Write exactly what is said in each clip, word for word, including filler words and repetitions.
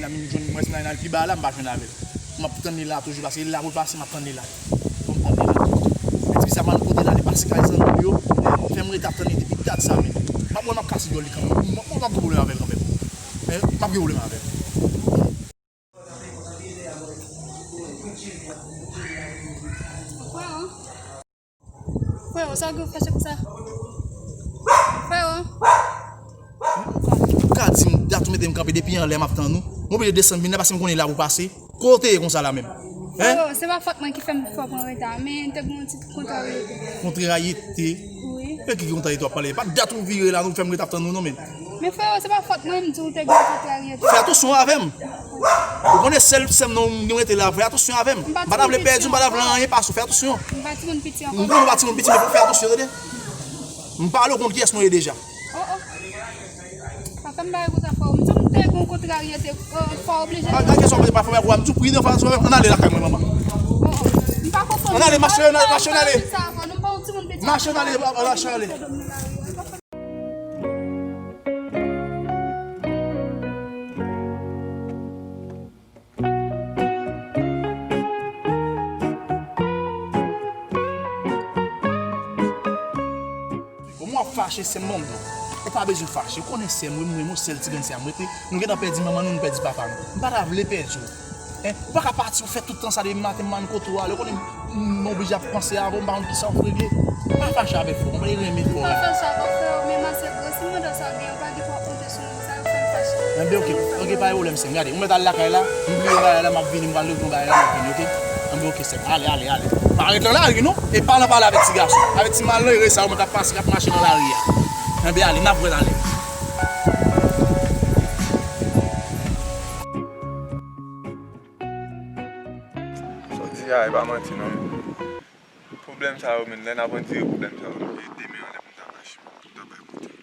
Zanmi m jwenn mwen, si m al pi ba la, m pa jwenn avè l. M ap tann li la toujou, paske li la pou l pase, m ap tann li la. Fò m tann li la. Men ti sa m al kote l ale pase kay zanmi l yo, fè m rete ap tann li depi dat sa, men. M ap wè m ap kase dyòl li kanmenm. M, m, m ap gen pwoblèm avè l kanmenm. Men, m ap gen pwoblèm avè l. Freo, sa w gen w fache konsa? Freo. Ou ka, ou ka di m dat ou mete m kanpe depi anlè m ap tann ou. M oblije desann vin la paske m konnen la pou pase. Kote ye konsa la menm? Hein? Freo, se pa fòt mwen ki fè m fè w pran reta, men te gen yon ti kontrariyete. Kontrariyete? Wi. E ki kontrariyete w ap pale? Pa dat ou vire la, nou fè m rete ap tann ou non, men. Men freo, se pa fòt mwen, m di w te gen kontrariyete. Fè atansyon avè m. Ou konnen sèl sè m nan m gen rete la, fè atansyon avè m. M pa ta vle pèdi w, m pa ta vle anyen pase w, fè atansyon. M pa timoun piti ankò. M konnen w pa timoun piti, men fò w fè atansyon, tande. M pale w konn kiyès mwen ye deja. Oh, oh. Pa fè m bagay konsa, freo. M di w m te gen kontrariyete, freo, pa oblije. Pa gen kesyon, pa fè m bagay, m di w pri nan fè atansyon, ann ale lakay mwen, manman. Oh, oh. M pa konprann. Ann ale, mache, ann ale, mache, ann ale. Mache, ann ale, mache, ann ale. Kòman w ap fache, sè m, ban m di w? Ou pa bezwen fache. Ou konnen sè m, wi, m renmen w, sèl ti grenn sè a m rete. Nou gentan pèdi manman nou, nou pèdi papa nou. M pa ta vle pèdi w. Hein? Ou pa ka pati, ou fè tout tan sa depi maten, m pa konn kote w ale. Ou konnen m oblije ap panse avè w, m pa konn kisa w regle. Pa fache avèk frè w, m renmen frè w. M pa fache avè frè w, men mwen se gwo, si m mande w sa w gen, ou pa gen pou w ap monte sou mwen, sa yo fè m fache. Enben, oke, oke, pa gen pwoblèm, sè m. Gade, ou mèt al lakay la, m bliye yon bagay la, m ap vini, m pral regle yon bagay la, m ap vini, oke? Enben, oke, sè m. Ale, ale, ale. Pa ret nan lari, non. E pa nan pale avèk ti gason. Avèk ti malere sa yo, mwen t ap pase, k ap mache nan lari a. Enben, ale, n ap wè talè. Sa w di a, e pa manti non. Pwoblèm sa yo, menn, lè n ap andire pwoblèm sa yo, e demen an, lè pou n ta mache, pou n ta bay kote yo.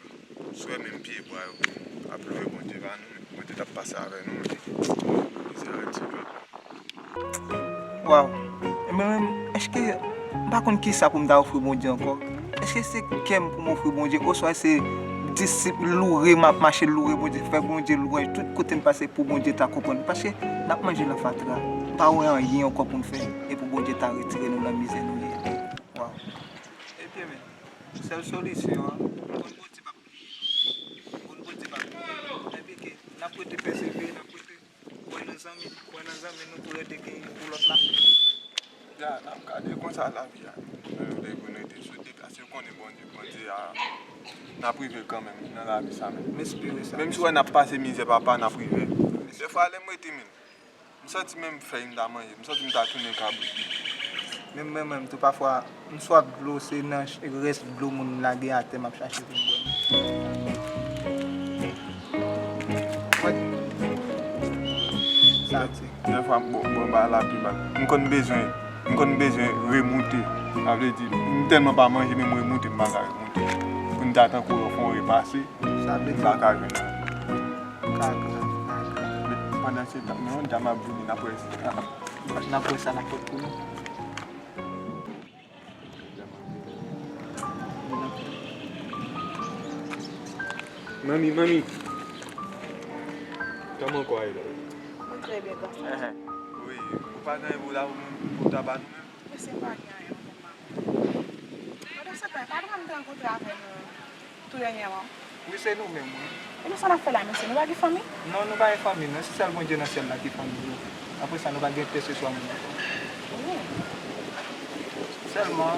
Sou wè menm pye bwa yo, ap louwe Bondye pa nou, men Bondye t ap pase avè nou, men mizè a ti pèp. Waw. E mwen menm, èske, m pa konn kisa pou m ta ofri Bondye ankò. Èske se kè m pou m ofri Bondye, oswa se disip loure m ap mache loure Bondye, fè Bondye lwanj tout kote m pase pou Bondye ta konprann. Paske n ap manje nan fatra, pa wè anyen ankò pou n fè, e pou Bondye ta retire nou nan mizè nou ye a. Waw. Ebyen, men, sèl solisyon an, konn Bondye p ap bliye nou. Konn Bondye p ap bliye nou. Epi ke n ap rete pèsevere, n ap rete kwè nan zanmi, kwè nan zanmi nou toulède gen youn pou lòt la. Ya, n ap gade konsa lavi a. Nou lè pou nou rete sou deplase, nou konnen Bondye, Bondye a, n ap rive kanmenm nan lavi sa menm. M espere sa. Menm si w wè n ap pase mizè, papa, n ap rive. Dèfwa, lè m rete menm, m santi menm fèy m ta manje, m santi m ta tounen kabrit. Menm mwen menm tou, pafwa, m swaf dlo, se nan ch-, rès dlo moun lage atè m ap chache pou m bwè. Mwen, sa di. Dèfwa, m bon, bon, ba la pi mal. M konn bezwen, m konn bezwen remoute. Sa vle di, m tèlman pa manje, menm remoute, m pa ka remoute. Pou m ta tankou yo fè yon repase, m pa ka jwenn. Ka grav, ka grav. Men pandan se tan, men yon dam ap vini, n ap wè, n ap wè sa l ap pot pou nou. Manmi, manmi. Kòman kò a ye la? Mwen trè byen, gason. Wi, ou pa gen yon la pou ta ba nou menm? Mesye, m pa gen anyen pou m ba nou. Pandan se tan, pa t rann te rankontre avè nou tou dènyèman? Wi, se nou menm, wi. Ebyen, sa n ap fè la, mesye? Nou pa gen fanmi? Non, nou pa gen fanmi, non. Se sèl Bondye nan syèl la ki fanmi nou. Apre sa, nou pa gen pè se swa moun ankò. Wi. Sèlman,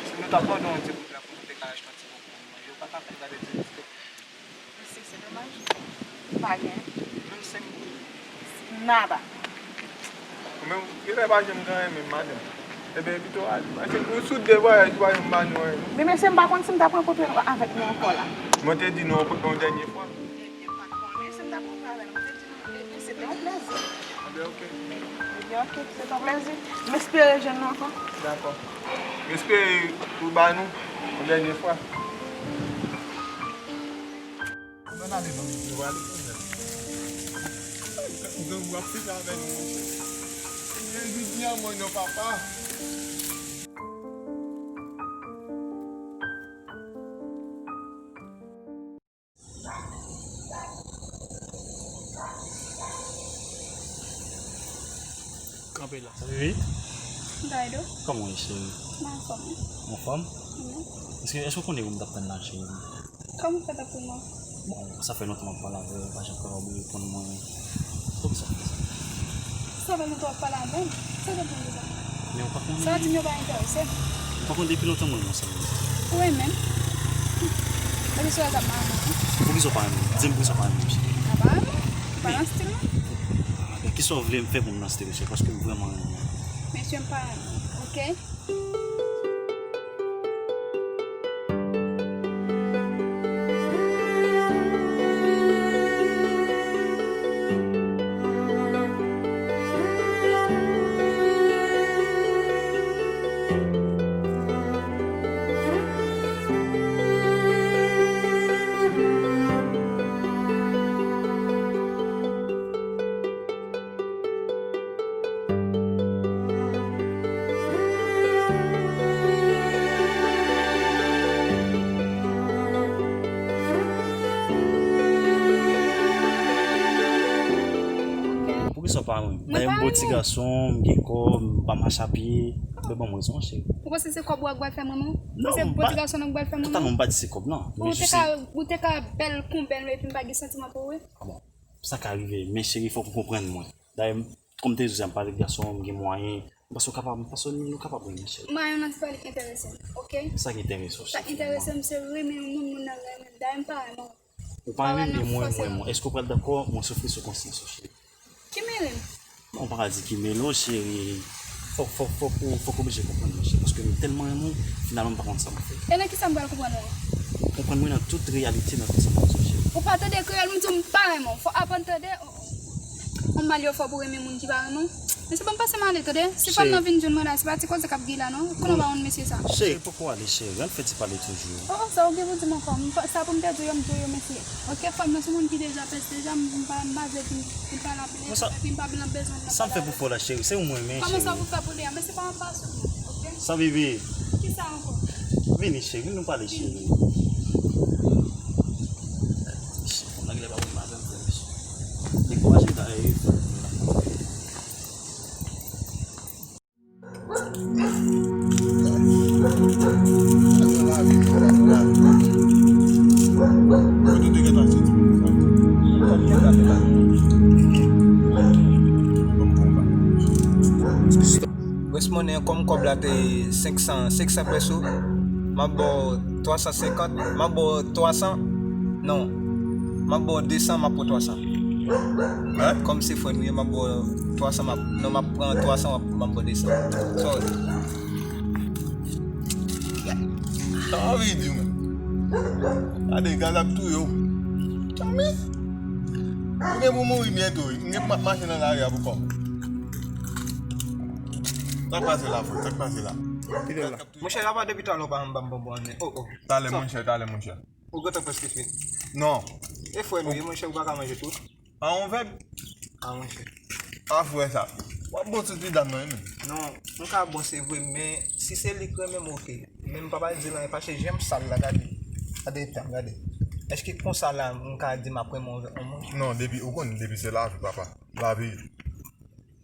si nou t ap mande yon ti goud la pou nou te ka achte yon ti bonbon pou nou manje, ou pa ka fè n gade ti biskit? Mesye, se domaj. M pa gen. Menm senk goud? Nada. Ou menm, genlè pa janm gen anyen menm, madanm. Ebyen, pito ale. Paske ou sou de vwayaj, ou pa janm ba nou anyen, non. Men mesye, m pa konn si m t ap rankontre avèk nou ankò la. Mwen te di nou yon dènye fwa. Ebyen, pa t konnen si m t ap rankontre avèk nou. Mwen te di nou, ebyen, se te yon plèzi. Ebyen, oke. Ebyen, oke, se te yon plèzi. M espere jwenn nou ankò. Dakò. M espere ou ba nou yon dènye fwa. Ann ale, zanmi, nou prale kounye a. Grangou ap fini avè nou, monchè. Ebyen, jodi a, mwen non, papa. Wi. Daydo. Kòman w ye, cheri? Mwen anfòm, wi. Ou anfòm? Wi. Èske, èske w konnen ou m t ap tann la, cheri? Kòman w fè t ap wè mwen? Bon, sa fè lontan m ap pale avè w, ou pa janm kapab reponn mwen. Poukisa w fè sa? Sa fè lontan w ap pale avè m? Sa te bon deja? Men ou pa konnen. Sa di m yo pa enterese m. Ou pa konnen depi lontan mwen menm sa. Ou renmen m? Depi sou la t ap mal mwen. Poukisa w pa renmen m? Di m poukisa w pa renmen m, cheri. Ou pa renmen m? Ou pa nan stil mwen. Kisa w vle m fè pou m nan stil ou, cheri? Paske m vrèman renmen w. Mesye, m pa renmen w, oke? Poukisa w pa renmen m? Mwen pa renmen w. M bon ti gason, m gen kòb, m pa mache a pye. Ou ban m rezon, cheri. Ou panse se kòb ou a k pral fè m renmen w? Non, se bon ti gason nan k pral fè m renmen w? Talè m pa di se kòb, non. Ou te ka, ou te ka bèl kon bèl, epi m pa gen santiman pou ou, wi. Bon, sa ka rive, men cheri, fòk ou konprann mwen. Dayè, kòm m te di w, m pale ak gason, m gen mwayen. M panse w kapab, m panse nou kapab renmen, cheri. Mwayen w nan se pa li k enterese m, oke? Sa k enterese w, cheri? Sa k enterese m, se renmen yon moun, moun nan renmen m. Dayè, m pa renmen w. Ou pa renmen m, men mwen renmen w. Èske w pral dakò mwen soufri sou konsyans ou, cheri? Ki mele m? Non, m pa ka di ki mele w, cheri. Fòk, fòk, fòk ou, fòk ou oblije konprann mwen, cheri. Paske m tèlman renmen w, finalman m pa konn sa m fè. E nan kisa m pral konprann ou? Konprann mwen nan tout reyalite, nan tout sa m ap di w, cheri. Ou pa tande kreyòl, m di w m pa renmen w. Fò w aprann tande. Oh, oh. Yon mal yo fè pou renmen moun ki pa renmen w. Mesye, ban m pase m ale, tande. Si fanm nan vin jwenn mwen la, se pa ti koze k ap gen la, non. Konnen w pa konn mesye sa. Cheri, poko ale, cheri. Ann fè ti pale toujou. Oh, oh, sa w gen pou di m ankò? M pa, sa pou m te di w yo, m di w yo, mesye. Oke, fanm nan se moun ki deja pès deja, m pa, m pa vle pou m, pou m pale anpil, epi m pa bezwen nan pale avè l. Sa m fè pou fè w la, cheri? Se ou m renmen, cheri. Kòman sa pou fè pou li a? Men se pa yon pasyon, oke? Sa, bebe? Kisa ankò? Vini, cheri, vin nou pale, cheri. Cheri, fanm nan genlè pa konn avè m, frè, mesye. Dekouraje, dayè, wi, frè. Western Union, kòm kòb la te senk san, senk san peso, m ap ba w twa san senkant, m ap ba w twa san, non, m ap ba w de san, m ap pran twa san. Kòm se frè nou ye, m ap ba w twa san, m ap, non, m ap pran twa san, m ap, m ap ba w de san. Sorry. Sa anvi di w menm. Gade, gaz ap touye w. Tanmi. Ou gen pou mouri byento wi. M gen pou m ap mache nan lari a pou kò m. Sa k pase la, frè? Sa k pase la? Monchè, apa depi talè w pa janm ban m bonbon an, men. Oh, oh. Talè, monchè, talè, monchè. Ou gentan prèske fin. Non. E frè nou ye, monchè, ou pa ka manje tout. A yon vèb. A, monchè. A, frè sa. W ap bon tout ti dam nan, wi, men. Non, m ka bon, se vre, men si se li k renmen m, oke. Men m pa pral di l anyen, paske je m sal la, gade. Gade eta m, gade. Èske konsa la, m ka di m ap renmen yon, yon moun? Non, depi, ou konn, depi se lavi, papa. Lavi,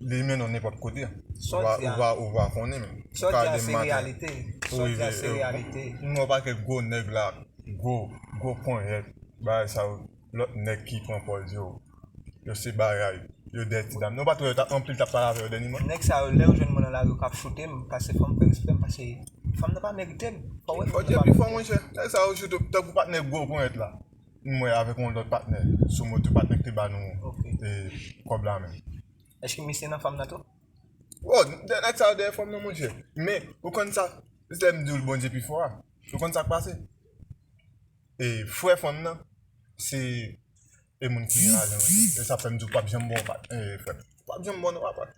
li mennen w nenpòt kote. Ou pa, ou pa, ou pa konnen, men. Sa w di a, se reyalite. Sa w di a, se reyalite. Nou wè pakèt gwo nèg la, gwo, gwo ponyèt, bagay sa yo. Lòt nèg ki pran pòz yo, yo se bagay, yo dèyè ti dam. Nou pa t wè yo t ap anpil t ap pale avè yo dènyèman? Nèg sa yo, lè yo jwenn mwen nan lari, yo k ap choute m, paske fò m fè respè m, paske fanm nan pa merite m. Fò w wè fanm nan pa merite m. Fò w di epi fò mwen chè. Nèg sa yo choute w tankou patnè gwo ponyèt la. M wè avèk yon lòt patnè sou moto, patnè ki te ba nou, e, kòb la menm. Èske misye nan fanm nan tou? Oh, nèg sa yo dèyè fanm nan, monchè. Men, ou konn sa, se lè m di w Bondye pi fò a. Ou konn sa k pase? E frè fanm nan, se, e moun ki gen lajan wi. E sa fè m di w p ap janm bon, e, frè. P ap janm bon non, papa.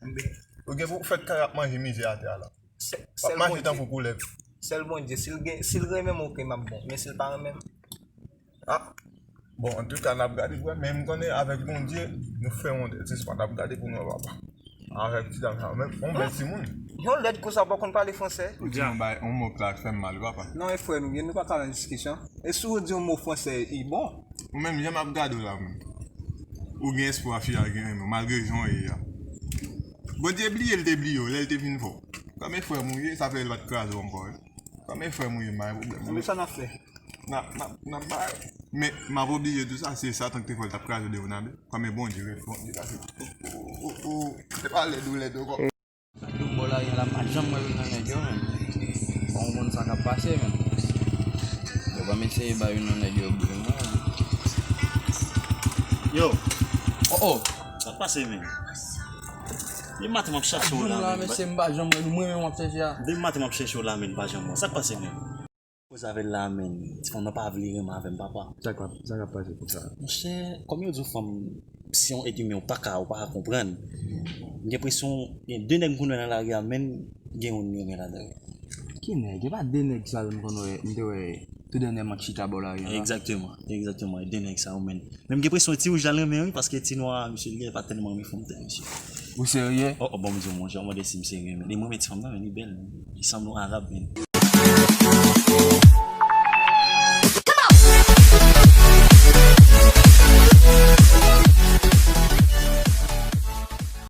Ou gen pou fèt kay ap manje mizè atè a la. W ap mache tankou koulèv. Sèl Bondye, si l gen, si l renmen m, oke, m ap bon. Men si l pa renmen m. Ah. Bon, antouka, n ap gade pou wè, men m konnen avèk Bondye, nou fè yon dèt, se pa n ap gade pou nou wè, papa. Avèk ti dam sa, menm yon bèl timoun. Yon lèd konsa, w pa konn pale fransè? Ou di yon bay, yon mo k la k fè m mal, papa. Non, e frè nou ye, nou pa ka nan diskisyon. E si w di yon mo fransè, i bon. Ou menm, jan m ap gade w la, menm. Ou gen espwa fi a gen renmen w, malgre jan w ye a. Bondye bliye l te bliye w lè l te vin fè w. Kòm e frè m ou ye, sa fè l pa t kraze w ankò wi. Kòm e frè m ou ye, m pa gen pwoblèm. Ebyen sa n ap fè? N ap, n ap, n ap bay. Men, m ap oblije di w sa, se Satan ki te fè l t ap kraze w de Bènabe. Kòm e Bondye, Bondye pase. Ou, ou, ou, ou, se pa lèd ou lèd ankò. Yo bò lari a la, m pa janm wè youn nan nèg yo, men. Bon, ou konn sa k ap pase, men. Yo pa m eseye ba youn nan nèg yo bri mwen. Yo. Oh, oh. Sa k pase, men? Depi maten m ap chèche w la, men. Mesye, m pa janm wè nou, mwen menm w ap chèche a. Depi maten m ap chèche w la, men, m pa janm wè w. Sa k pase, men? Koz avè l la, men. Ti fanm nan pa vle renmen avè m, papa. Sa k ap, sa k ap pase konsa? Monchè, kòm yo di w fanm, si yon èt imen ou pa ka, ou pa ka konprann. M gen enpresyon, gen de nèg m konn wè nan lari a, men gen youn li renmen ladan yo. Ki nèg? E pa de nèg sa yo m konn wè, m te wè tou dènyèman k chita bò lari a la? Egzakteman, egzakteman, e de nèg sa yo, men. Men m gen enpresyon ti wouj la l renmen wi, paske ti nwa a, misye, li pa tèlman renmen fanm tè, misye. Ou serye? Oh, oh, bon, m di w, monchè, w mande si misye renmen. Li renmen ti fanm nan, men li bèl, men. Li sanble yon arab, men.